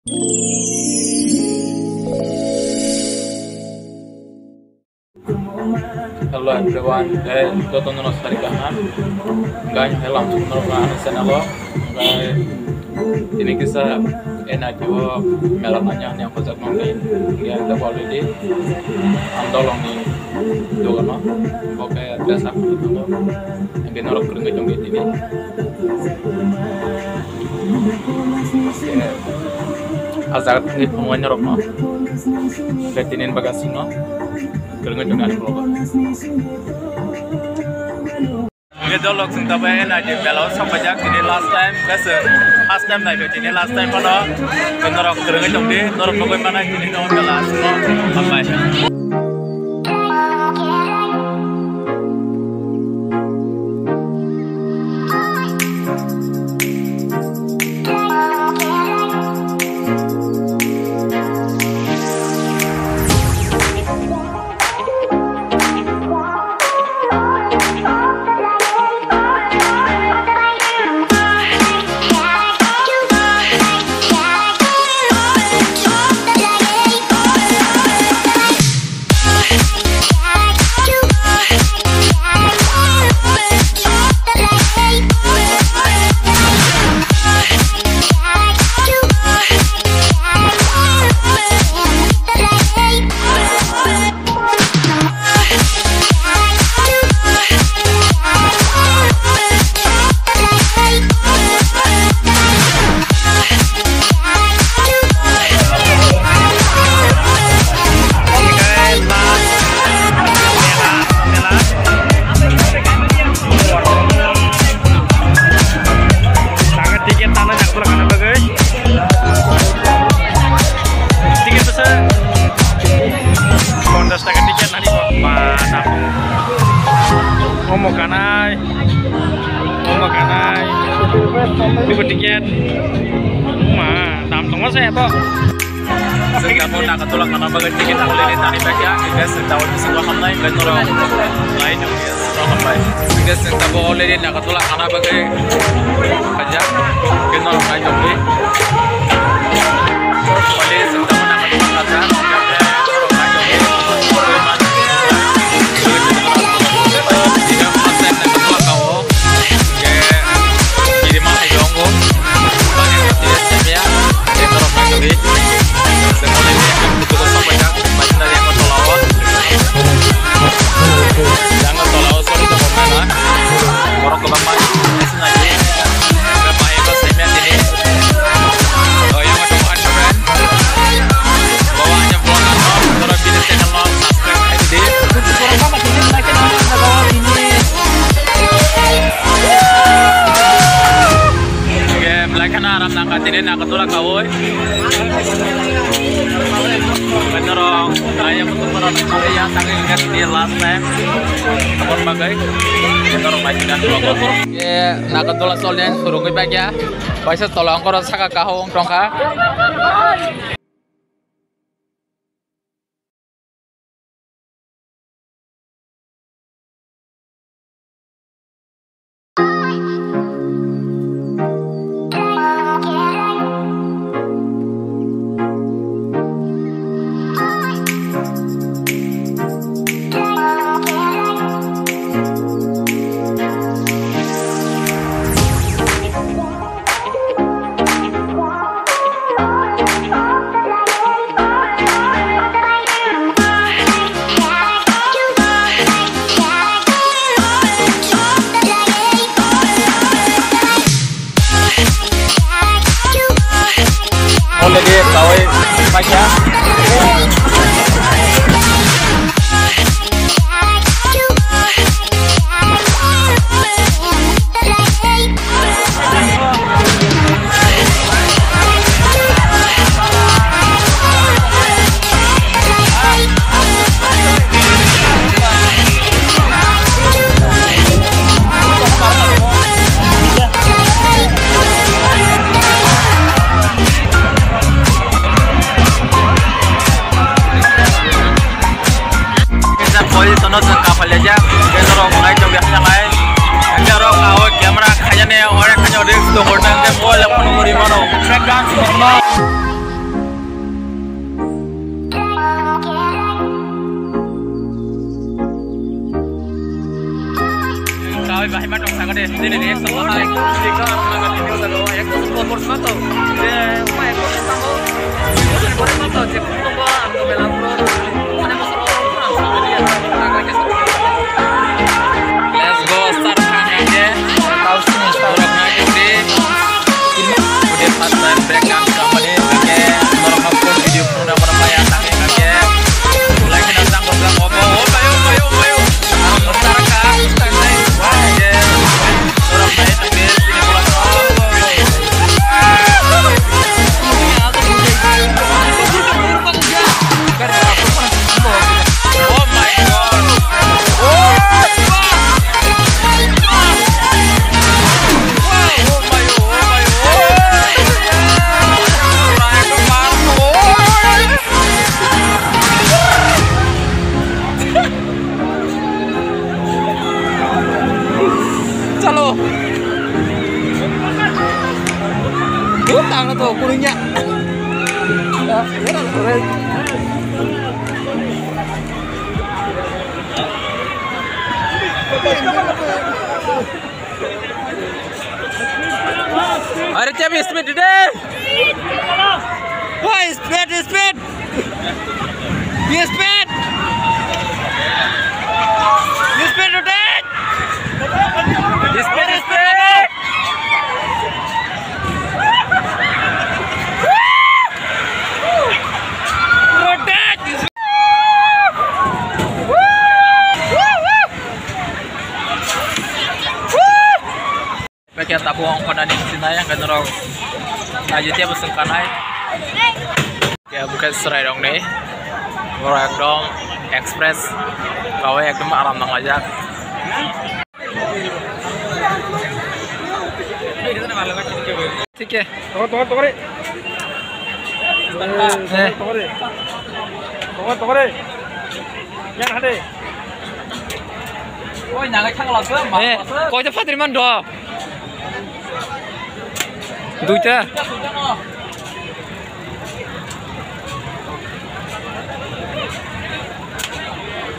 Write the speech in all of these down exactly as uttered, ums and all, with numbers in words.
Hello everyone, eh, joto no sari kaham. Guys, hello, ang sumno ka ano channel o. Guys, ini kisah N I T o mela nanya yang kocak nong ni. Ya, the already. Ang dolong ni dogo no. Oke, dress up gitu. Yang di norok kerja jong di sini. Ajak ni pungwan norok no. Betinin bagasino. Kerja jong ni vlog. Hingke dolok chwng tabuk N I T mela o sapaijak tini last time, hingke chwng first time naikhe tini last time phano norok kwrwngwi tongdi, norok nugwi manai tini no mela aswk no hambai. Taka ticket tangna jakpra kana bagwi. Ticket bwsa ponchash taka ticket nani ba, ba, omo kanai, omo kanai. Ibo ticket. Ma, dam tongo se to. Sengkamo Nagatula kana bagwi ticket already tani paikha, hingke sengkamo bisingo hamnai, hingke norok lai nungya. Hingke sengkamo already Nagatula kana bagwi khaijak, hingke norok nai tongdi. Already sengkamo Nagatula khaijak, hingke norok nai tongdi. Hingke kirima hai tongo. Bani roti semia. Hingke norok nai tongdi. Semole ni ang kuchugo sapai jak. Masina yang ko tolao. Yang ko tolao sori to kona na. Borok kobang ma. Masina ye. Hingke pai ko semia tini. Oh, yang ko tolao friend. Bawa aja vlog ano. Norok bini channel no. Belai kheno aram nangkha tini Nagatula kaui. Norok nai ya mutu borok nai ya tangwi hingkha tini last time. Aboni bagwi norok bai tini. Nagatula cholian surungwi bagya. Paisa tola ongkoro saka kahung tongkha. Already tawai paikha. Kisa position o chwng kaphal lijak, hwnkhe norok nai tongdi hwnjaknai. Hwnkhe oro o camera khaiyani, ore khaiyani risk tongo, hwnkhe mobile phone uri mano. Nini reaction bo hai, nini kha ang naga nini ulo ekdom super super sma to. Je, ma ekdom sma to. Super super sma to, je, kung tong ba, ang to bela bro. Mane bosor bosor ang sa dia, naga ke sa. Let's go, start khan hai je. Borok nai di. Ude first time break dance kamani, oke. Borok no full video phone na borok ya, tang ya, oke. Like na tang borok, oh, oh, oh, oh, oh, oh. Chalo. Huh, tang na to, kuning ya. Are, kya bhi speed today? Wah, speed, speed. Speed. Speed rotate. Speed, speed. Rotate. Pakai tabu ongkona ni sinai yang kan rok. Nah, jadi apa sengkanai? Ya, bukan serai dong nih. Orang ekdom express. Kau ekdom aram nang aja. Oke. Tokore, tokore, tokore. Eh. Tokore, tokore. Tokore, tokore. Yang hade. Oi, nangai thang lak, eh, koita phatri man do. Duita.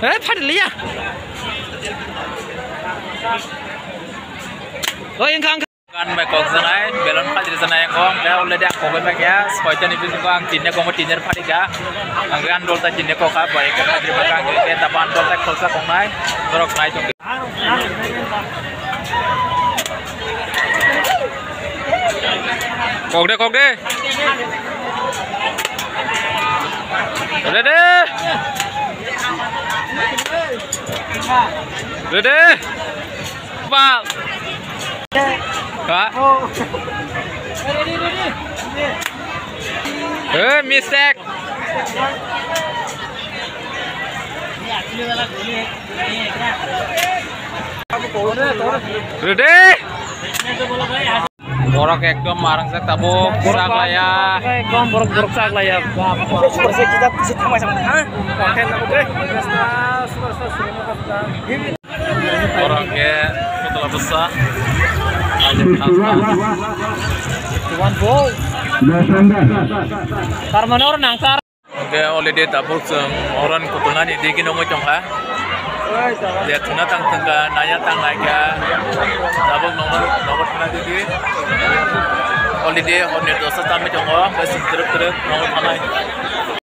Eh, phatri liya. Oi, engkang. Gan bai kok janai, belon phatri janai kok, hwnkhe already ang kokbai paikha, soitani bisingo ang tinne kokma tinner phatri kha, hwnkhe ang dolta tinne kokha, bai khe phatri pakha, hwnkhe tabo ang dolta khorsa koknai, borok nai tongdi. Kok de, kok de. Ready? Ready? Bal. Ha? Eh, mistake. Ready? Borok ekdom marang jak tabuk, sak laya. Ekdom borok, borok sak laya. Bap, bap. Borok ke putla bwsa. One ball. Tarmane oro nang sar. Oke, already tabuk chwng oron kutulnani digi nungwi tongkha. Je thwna tang thwngkha, naya tang naikha. Tabuk nungwi nogo thwna digi. Already horni dosa tamwi tongo, hwnkhe chwng twrwk twrwk nogo thanai.